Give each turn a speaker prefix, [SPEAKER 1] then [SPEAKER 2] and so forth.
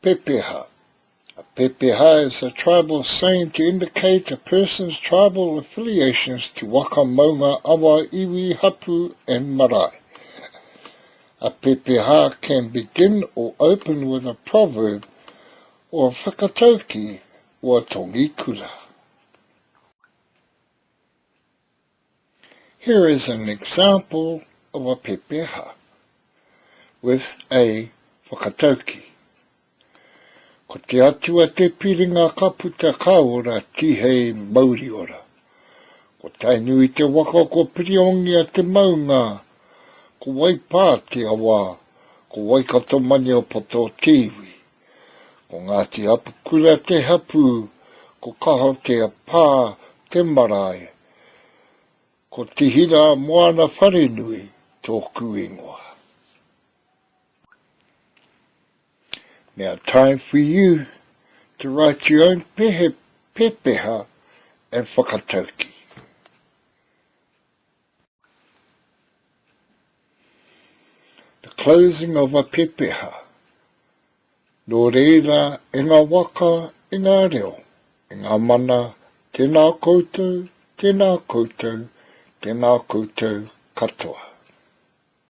[SPEAKER 1] Pepeha. A pepeha is a tribal saying to indicate a person's tribal affiliations to waka maunga awa iwi hapu and marae. A pepeha can begin or open with a proverb or a whakatauki or a tongi kura. Here is an example of a pepeha with a whakatauki. Ko te Atua te piringa ka puta ka ora tihei mauri ora. Ko Tainui te waka ko Piriongia te maunga, ko Waipā te awa, ko Waikato-Maniapoto te iwi. Ko Ngāti Apakura te hapū, ko Kahotea Pā te marae, ko Tihira Moana Wharenui tōku ingoa. Now time for you to write your own pehe, pepeha and whakatauki. The closing of a pepeha. Nō reira, e ngā waka, e ngā reo, e ngā mana, tēnā koutou, tēnā koutou, tēnā koutou katoa.